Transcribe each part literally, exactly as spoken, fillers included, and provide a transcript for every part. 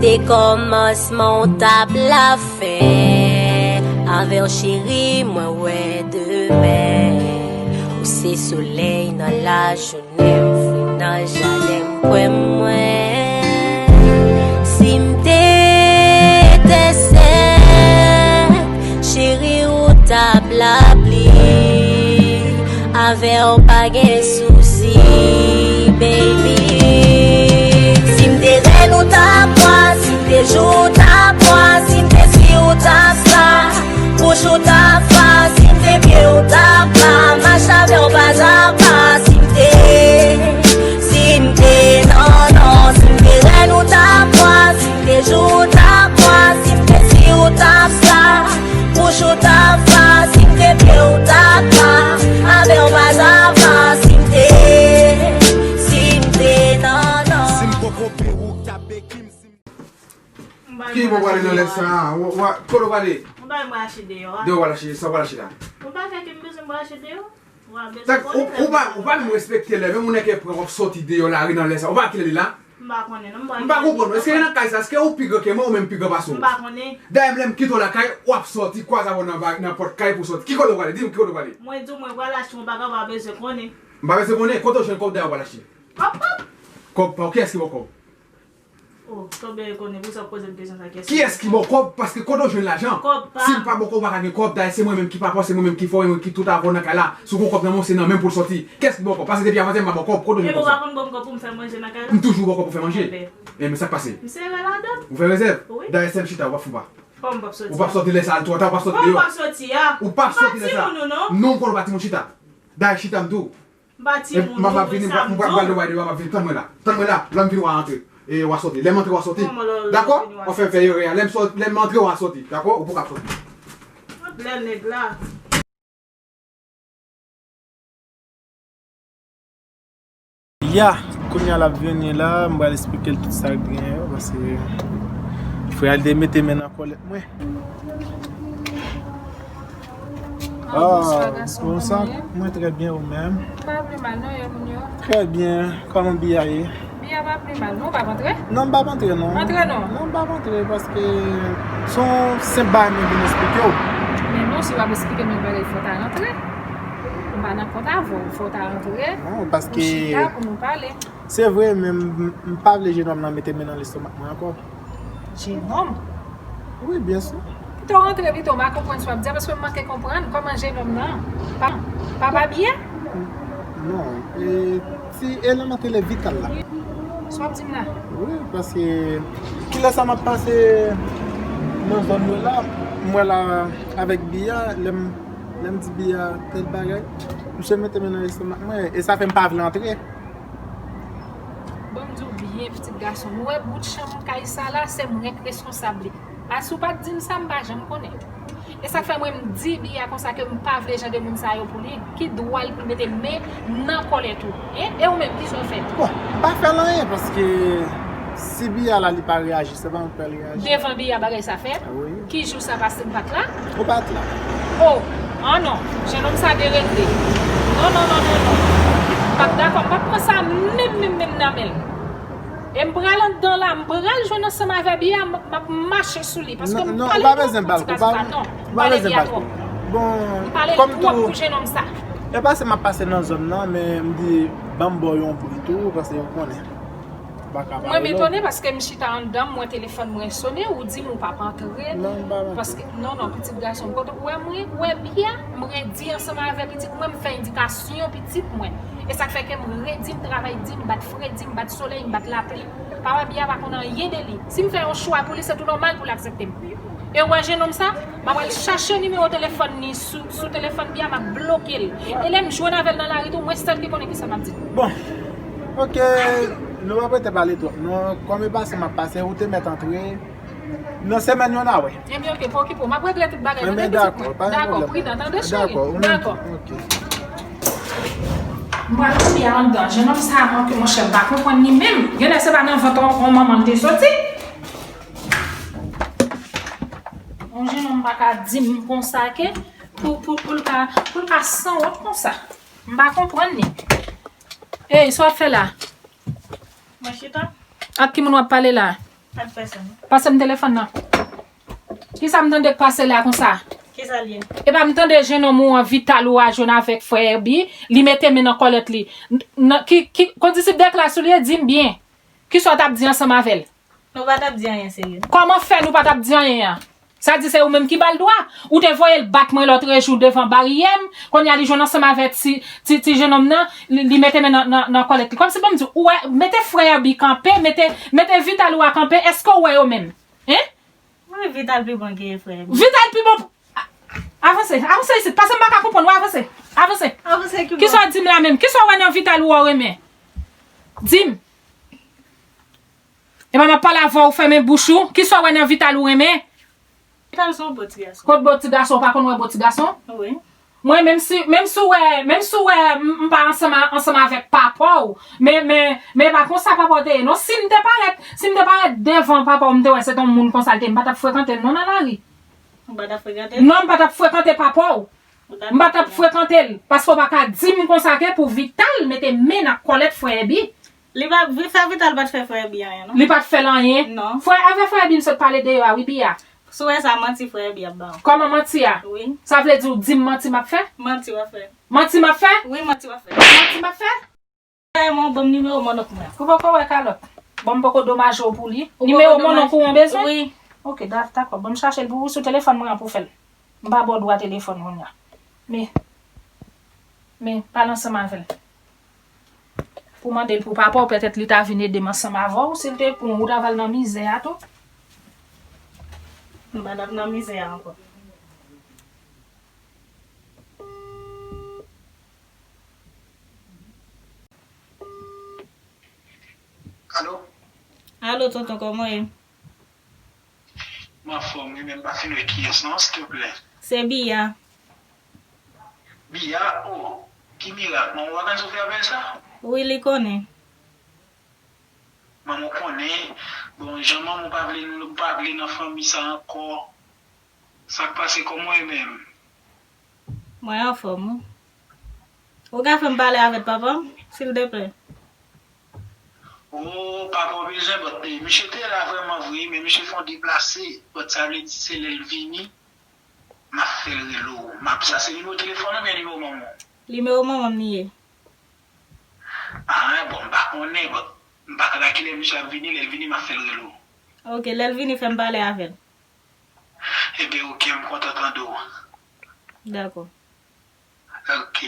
Se kòmansman w t ap lafen. Avè w cheri, mwen wè demen. Ou se solèy nan lajounen, m fri nan jaden, m kwè mwen. Si m te etensèl, cheri, ou t ap lapli. Avè w pa gen sousi, baby. Si m te rèn, ou t ap bwa. Si m te jou, ou t ap bwa. Si m te si, ou t ap sa. Bouch, ou t ap fa. Si m te pye, ou t ap la. Mache avè w pa a pa. Si m te, si m te, non, non. Si m te rèn, ou t ap bwa. Si m te jou, ou t ap bwa. Si m te si, ou t ap sa. Bouch, ou t ap fa. Si m te pye, ou t ap la. Avè w pa a pa. Si m te, si m te, non, non. Si m poko pere, ou k ap beki m, si m Ki bò w prale nan lè sa a? Wa, wa, kote w prale? Mwen pa mwen achte deyò a. Deyò w prale achte, sa w prale achte la? Mwen pa fè ke m bezwen mwen achte deyò. Mwen bezwen Sak, ou, konnen ou pa, ou pa menm respekte lè, menm moun nan ki pran w ap sòti deyò lari nan lè sa a. Ou pa kilè li la? M pa konnen, non, m pa M pa konprann. Èske nan kay sa, èske ou pi gran ke mwen ou menm pi gran pase w? M pa konnen. Dayè, lè m kite w lakay, w ap sòti, kwaze avè w nan va-, nan pòt kay pou w sòti. Ki kote w prale? Di m, ki kote w prale? Mwen di w, mwen pral achte yon bagay, w pa bezwen konnen. M pa bezwen konnen. Kote w jwenn kòb dayè w pral achte? Kòb pa m. Kòb pa w, kiyès ki ba w kòb? Oh, tonbe konnen, pou sa w poze m kesyon sa, kiyès ki ba w kòb? Kiyès ki ba w kòb? Paske kote w jwenn lajan? Kòb pa m. Si m pa ba w kòb, ou pa ka gen kòb. Dayè, se mwen menm ki pa fò, se mwen menm ki fò, se mwen menm ki tout avè w nan kay la. Si w gen kòb nan men w, se nan men m pou l sòti. Kiyès ki ba w kòb? Paske depi avantyè m pa ba w kòb, kote w jwenn kòb sa? Epi w pa konn ban m kòb pou m fè manje nan kay la? M toujou ba w kòb pou fè manje. Enben. Enben, sa k pase? M sere ladan. Ou fè rezèv? Wi. Dayè, sèl chita, ou p ap fè pa. Kòman m p ap sòti a? Ou p ap sòti lè sa a, twò ta, ou p ap sòti deyò. Kòman m p ap sòti a? Ou p ap sòti lè sa a. M pa timoun ou non. Non, m konnen w pa timoun, chita. Dayè, chita m di w. M pa timoun, m ap vini, m pral, m pral, m pral, m ap vini. Tann mwen la. Tann mwen la. Lè m vini, w a antre. E w a sòti. Lè m antre, w a sòti. Dakò? Ou fè, fè erè a. Lè m sòti, lè m antre, w a sòti. Dakò? Ou poko ap sòti. Lè nèg la. Ya, kounye a l ap vini la, m pral esplike l tout sa k genyen yo, paske frè a li te mete men nan kòlèt mwen. Ah, bonswa, gason, kòman w ye? Mwen trè byen, ou menm? M pa pi mal non, e moun yo? Trè byen, kòman Biya ye? Biya pa pi mal non, w p ap antre? Non, m p ap antre non. Antre non? Non, m p ap antre paske se yon senp bagay mwen vin esplike w. Men non, si w ap esplike m yon bagay, fò w ta rantre. M pa nan kont avè w, fò w ta rantre. Non, paske pou chita, pou nou pale. Se vre, men m, m pa vle jenòm nan mete men nan lestomak mwen ankò. Jenòm? Wi, byen si. Pito w rantre pito, m pa konprann sa w ap di a, paske m manke konprann kòman jenòm nan. Pa, papa Biya? Non, e, ti Elan nan tele vital la. Sa w ap di m la? Wi, paske kilè sa m ap pase nan zòn yo la, m wè la avèk Biya, lè m, lè m di Biya tèl bagay, misye mete men nan lestomak mwen, e sa fè m pa vle antre. Ban m di w byen, pitit gason m, ou wè bout chanm kay sa la, se mwen k reskonsab li. A si w pa t di m sa, m pa janm konnen. E sa k fè mwen m di Biya konsa ke m pa vle jan de moun sa yo pou li. Ki dwa l pou l mete men nan kòlèt ou? Hein? E ou menm, kisa w fè? Bon, m pa fè l anyen, paske si Biya la, li pa reyaji, se pa mwen k pral reyaji. Devan Biya bagay sa fèt? Wi. Ki jou sa pase m pa t la? Ou pa t la. Oh, ah non, jenòm sa deregle. Non, non, non, non, non. M p ap dakò, m p ap pran sa menm, menm, menm nan men l. E m pral anndan la, m pral jwenn ansanm avè Biya, m, m ap mache sou li, paske m pale twòp pou ti gason sa, non. M pale Biya twòp. Bon, m pale l twòp pou jenòm sa. E pase m ap pase nan zòn nan, men m di, ban m ba w yon bri tou, paske ou konnen. Mwen m etone paske m chita anndan, m wè telefòn mwen sone, ou di m ou p ap antre. Non, m p ap antre. Paske, non, non, pitit gason m, kote ou wè mwen, ou wè Biya, m redi ansanm avè pitit mwen, m fè endikasyon pitit mwen. E sa k fè ke m redi, m travay di, m bat fredi, m bat solèy, m bat lapli. Papa Biya pa konn anyen de li. Si m fè yon chwa pou li, se tou nòmal pou l aksepte m. E ou wè jenòm sa, m ap al chache nimewo telefòn li sou, sou telefòn Biya, m ap bloke l. E lè m jwenn avè l nan lari tou, mwen sèl ki konnen kisa m ap di l. Bon, oke, nou p ap rete pale twòp non. Kòm e pase m ap pase, ou te mèt antre. Nan semèn yo n a wè. Ebyen, oke, pa okipe w. M ap regle tout bagay, tande, pitit mwen? Dakò, pa gen pwoblèm. Dakò, pridan, tande, cheri? Dakò, ou menm tou. Dakò. Oke. M pral fouye anndan. Jenòm sa a manke, monchè, m pa konprann li menm. Genlè se pa nan vant on, on manman l te soti. On jenòm pa ka di m konsa ke pou, pou, pou l ka, pou l ka sanwont konsa. M pa konprann li. Ey, sa w ap fè la? Mwen chita. Ak ki moun w ap pale la? Pa t pèsonn. Pase m telefòn nan. Kisa m tande k pase la konsa? Kisa l ye? Epa m tande jennonm ou an Vital ou a jwenn avèk frè Herby, li mete men nan kòlèt li. N- nan- ki, ki, kondisip de klas ou li ye, di m byen. Kisa w t ap di ansanm avè l? Nou pa t ap di anyen serye. Kòman fè nou pa t ap di anyen an? Sa di se ou menm ki ba l dwa. Ou te voye l bat mwen lòtrejou devan bariyè m. Kounye a li jwenn ansanm avè ti, ti, ti jennonm nan, li, li mete men nan, nan, nan kòlèt li. Kòmsi ban m di w, ou wè, mete frè Herby kanpe, mete, mete Vital ou a kanpe, èske w wè yo menm? Hein? Wi, Vital pi bon ke frè Herby. Vital pi bon. A- Avanse, avanse isit. Pase m pa ka konprann ou, avanse. Avanse. Avanse ki bò? Kisa w di m la menm? Kisa w wè nan Vital ou a w renmen? Di m. Epa m ap pale avè w, ou fèmen bouch ou. Kisa w wè nan Vital ou renmen? Vital se yon bon ti gason. Kot bon ti gason, ou pa konn wè bon ti gason? Wi. Mwen, menm si, menm si w wè, menm si w wè m, m pa ansanm a- ansanm avèk papa w, men, men, men pa konsa papa w te ye non. Si m te parèt, si m te parèt devan papa w, m te wè se t on moun konsa l te ye, m pa t ap frekante l non nan lari. Ou pa t ap frekante l? Non, m pa t ap frekante papa w. Ou ta M pa t ap frekante l, paske w pa ka di m konsa ke pou Vital mete men nan kòlèt frè Herby. Li pa, vi- fè Vital pa t fè frè Herby anyen, non. Li pa t fè l anyen. Non. Frè, avè frè Herby m sot pale deyò a, wi, Bia. Si w wè sa, manti frè Herby ap ba w. Kòman manti a? Wi. Sa vle di w di m manti m ap fè? Manti w ap fè. Manti m ap fè? Wi, manti w ap fè. Manti m ap fè? Mwen, ban m nimewo mannòk mwen. Ou poko wè kalòt? Bon, m poko domaje w pou li. Ou poko Nimewo domaje- mannòk ou an bezwen? Wi. Ok, da- dakò. Ban m chache l pou ou sou telefòn mwen an pou fè l. M pa ba w dwa telefòn kounye a. Men, men, pale ansanm avè l. Pou mande l pou papa w, petèt li ta vin ede m ansanm avè w. Si l te pou ou, ou ta va l nan mizè a tou. M pa t ap nan mizè a ankò. Alo? Alo, tonton, kòman w ye? M anfòm, wi, men m pa fin wè kiyès non, silteplè. Se Biya. Biya? O, ki mirak, manman w pa konn sa w fè avè l sa? Wi, li konnen. Manman w konnen? Bon, jan manman w pa vle nou pa vle nan fanmi sa ankò. Sa k pase, kòman w ye menm? Mwen anfòm, wi. Ou ka fè m pale avèk papa m, silteplè? O, papa w bezwen, but, eh, misye te la vrèman vre, men misye fè yon deplase, but sa vle di se lè l vini, m ap fè l rele w. M ap, sa se nimewo telefòn ou oubyen nimewo manman w? Nimewo manman m li ye. Ah, bon, m pa konnen, but m pa konn a kilè misye ap vini, lè l vini, m ap fè l rele w. Ok, lè l vini, fè m pale avè l. Ebyen, ok, m kontan tande w. Dakò. Ok.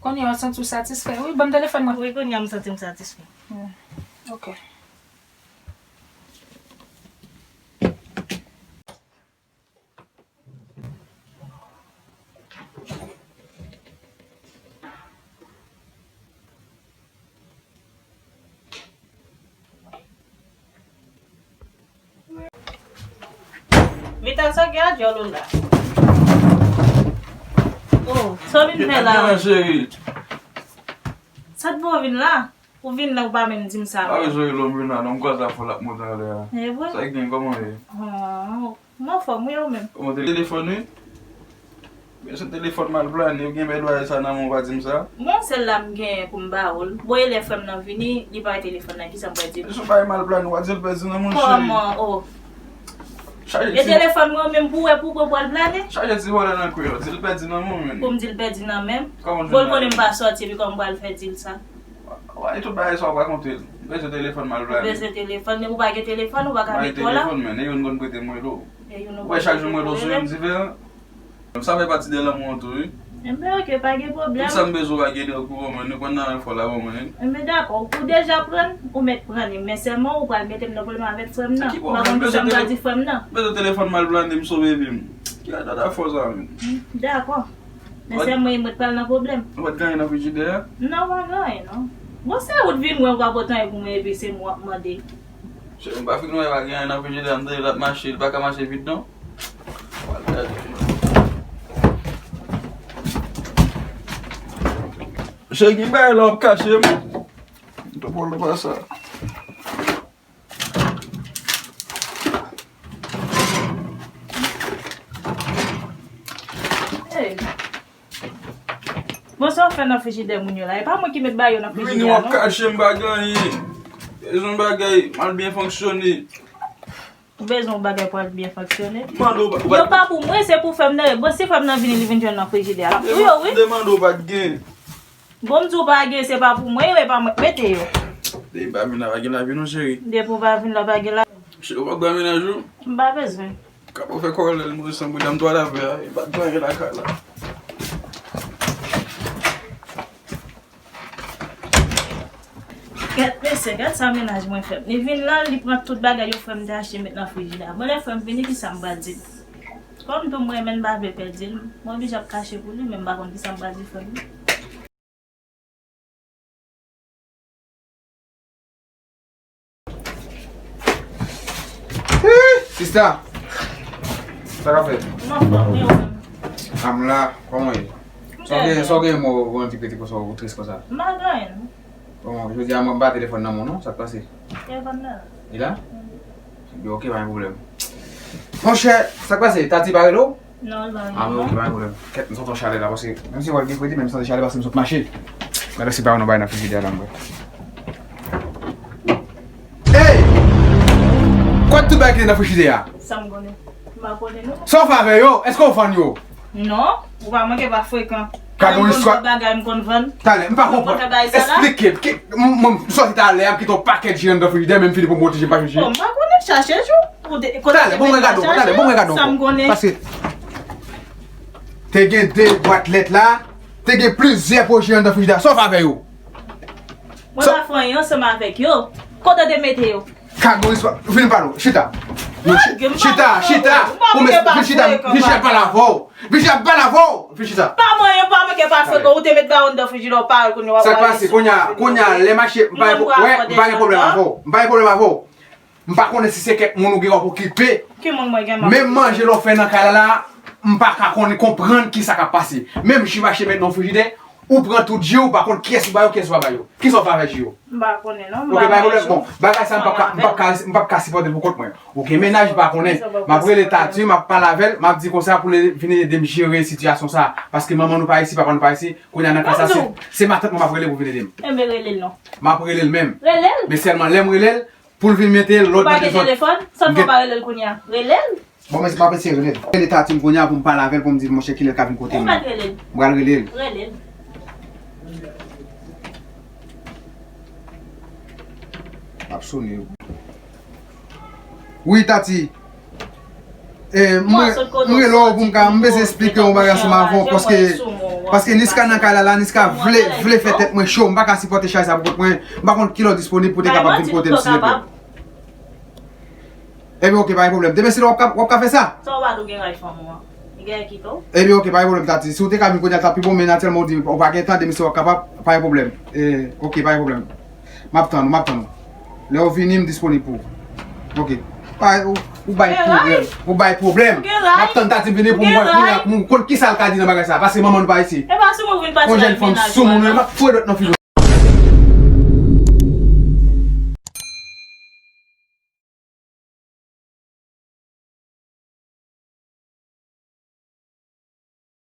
Kounye a, w santi w satisfè? Wi, ban m telefòn mwen. Wi, kounye a, m santi m satisfè. Hmm. Ok. Vital, sa gen a djòl ou la? Oh, sa w vin fè la? Gen la, cheri. Sa t fè w vin la? Ou vin la, ou pa menm di m sa. Pa bezwen rele m vin la, non, m kwaze afè w l ap monte anlè a. E vre? Sa k gen, kòman w ye? Oh, m anfòm, wi, ou menm? Ou monte telefòn, wi? Men se telefòn mal plane, ou gen bèl bagay sa nan men w, ou pa di m sa? Bon, sèl la m genyen pou m ba ou l. Bon, e lè frè m nan vini, li pa wè telefòn nan, kisa m pral di l? Men se yon bagay mal plane, ou pa di l pèdi nan men w, cheri. Kòman, oh? Chaje ti telefòn mwen menm pou wè pou ou pral plane? Chaje ti vòlè nan kwen yo, di l pèdi nan men w, menm. Pou m di l pèdi nan men m? Kòman w jwenn bagay? Bon, l konnen m pa sòti, epi kòman m pral fè di l sa? Wè, tout bagay sa w pa konte l. Bezwen telefòn mal plane. Bezwen telefòn, men ou pa gen telefòn, ou pa ka met kò la. M pa gen telefòn, men e youn konn prete m rele w. E youn ou konn prete m rele. Ou wè chak jou m rele w sou youn diferan. Sa fè pati de lanmou an tou, wi. Enben, ok, pa gen pwoblèm. Tout sa m bezwen w pa gen de okouran mwen, nou konn nan fò la ban mwen, wi. Enben, dakò, ou deja pran l, ou mèt pran li, men sèlman ou pral mete m nan pwoblèm avèk frè m nan. Ki pwoblèm? M pa konn kisa m pral di frè m nan. Bezwen telefòn mal plane, m sove vi m. Ki ata ta fò sa, menm? Dakò. Men sèlman mwen pral nan pwoblèm. Ou pa t gen anyen nan frijidè a? Non, pa gen anyen, non. Bon, se ou t vin wè ou pa pote anyen pou mwen epi se mwen w ap mande. Cheri, m pa fin wè pa gen anyen nan frijidè a, m tande l ap mache, li pa ka mache vid, non. Cheri, ki bagay la w ap kache m? M te pran l pa sa. Hey. Bon, sa w fè nan frijidè moun yo la? E pa mwen ki met bagay yo nan frijidè a, non. Vini w ap kache m bagay. Bezwen bagay, m al byen fonksyone. Ou bezwen yon bagay pou al byen fonksyone? Mande w pa, ou pa. Yo pa pou mwen, se pou frè m nan ye. Bon, si frè m nan vini, li vin jwenn nan frijidè a, l ap touye w, wi. M te mande w pa t gen. Bon, m di w pa gen, se pa pou mwen yo, e pa mwen k mete yo. Depi m pa vin la, pa gen lavi non, cheri. Depi w pa vin la, pa gen lavi. Cheri, ou pa gen mennaj ou? M pa bezwen. Kap ap fè kòlè l mouri san bouda m twa la vè a, e pa t gen anyen lakay la. Gad mesye, gad sa mennaj mwen fè m. Li vin la, li pran tout bagay yo frè m te achte met nan frijidè a. Bon, lè frè m vini, kisa m pral di l? Kòm tou m renmen l, m pa vle pèdi l, m oblije ap kache pou li, men m pa konn kisa m pral di frè m nan. Sista, sa k ap fèt? M anfòm, wi, ou menm? A m la, kòman w ye? Sa w gen, sa w gen mò, ou anvi pete konsa, ou tris konsa? M pa gen anyen. Bon, jodi a mwen m pa telefòn nan men w non, sa k pase? Telefòn nan. Li la? Wi. Ebyen, ok, pa gen pwoblèm. Monchè, sa k pase? Tati pa rele w? Non, li pa rele m non. A, ok, pa gen pwoblèm. Kèt, m santi yon chalè la, paske menm si w al gen fredi, men m santi chalè paske m sot mache. Gade si pa yon bagay nan frijidè a la, m wè. Ey! Kwè tout bagay ki te nan frijidè a? Sa m konnen. M pa konnen non. Sa w fè avè yo? Èske w fann yo? Non, ou pa manke pa frekan. Gade yon istwa. Bagay m konn vann. Talè, m pa konprann. Esplike m. Ki, m, m, m soti talè a, m kite yon pakèt ji anndan frijidè, men m fini pou m pwoteje m pa jwenn ji. Bon, m pa konnen, chache jou. Ou te, kote. Talè, bon, mwen gade w, talè, bon, mwen gade w. Sa m konnen. Paske te gen de bwat lèt la, te gen plizyè po ji anndan frijidè. Sa w fè avè yo? Mwen pa fè anyen ansanm avèk yo. Kote w te mete yo? Kagoris pa, vin pale w. Chita. Chita, chita. Pou mwen, vin chita. Vin chita, pale avè w. Vin chita, pale avè w. Vin chita. Pa manyen, pa manke pa frekan. Ou te met bagay anndan frijidè, ou pa wè kounye a w ap wè. Sa k pase? Kounye a, kounye a, lè mache, m pa gen pwoblèm avè w. M pa gen pwoblèm avè w. M pa konnen si se kèk moun ou gen w ap okipe. Ki moun mwen gen m ap okipe? Menm manje lè w fè nan kay la la, m pa ka konnen, konprann kisa k ap pase. Menm ji mache met nan frijidè, ou pran tout ji, ou pa konn kiyès ou ba yo, kiyès ou pa ba yo. Kisa w fè avèk ji yo? M pa konnen non. Ok, pa gen pwoblèm. Bon, bagay sa m p ap ka, m p ap ka, m p ap ka sipòte l pou kont mwen. Ok, mennaj pa konnen. M ap rele Tati, m ap pale avè l, m ap di konsa pou l vin ede m jere sitiyasyon sa. Paske manman nou pa isi, papa nou pa isi. Kounye a nan ka sa, se, se matant mwen m ap rele pou vin ede m. Enben rele l non. M ap rele l menm. Rele l. Men sèlman lè m rele l, pou l vin mete lòd nan dezòd. Ou pa gen telefòn? Sa w fè w pa rele l kounye a? Rele l. Bon, men se pa pèse rele l. Rele Tati m kounye a pou m pale avè l, pou m di l, monchè, kilè l ka vin kote m. Ou mèt rele l. M pral rele l. Rele l. L ap sone. Wi, Tati. E, mwen, mwen rele w pou m ka, m bezwen esplike yon bagay ansanm avè w, paske, paske Niska nan kay la, la, Niska vle, vle fè tèt mwen cho, m pa ka sipòte chay sa pou kont mwen, m pa konn kilè w disponib pou te kapab vin kote m, silvouplè. Ebyen, ok, pa gen pwoblèm. Demen, si w ap ka, w ap ka fè sa? Sa w pa di w gen raj fanm ou an? Li genyen kite w? Ebyen, ok, pa gen pwoblèm, Tati. Si w te ka vin kounye a, t ap pi bon, men natirèlman, ou di w pa gen tan, demen, si w ap kapab, pa gen pwoblèm. E, ok, pa gen pwoblèm. M ap tann ou, m ap tann ou. Lè w vini, m disponib pou ou. Ok. Pa, ou, ou bay pwoblèm. Ou bay pwoblèm. M ap tann Tati vini pou m wè kounye a, pou m konn kisa l ka di nan bagay sa. Paske manman nou pa isi. E pa sou mwen vin pase yon jèn fanm sou moun, m ap foure dwèt nan figi w.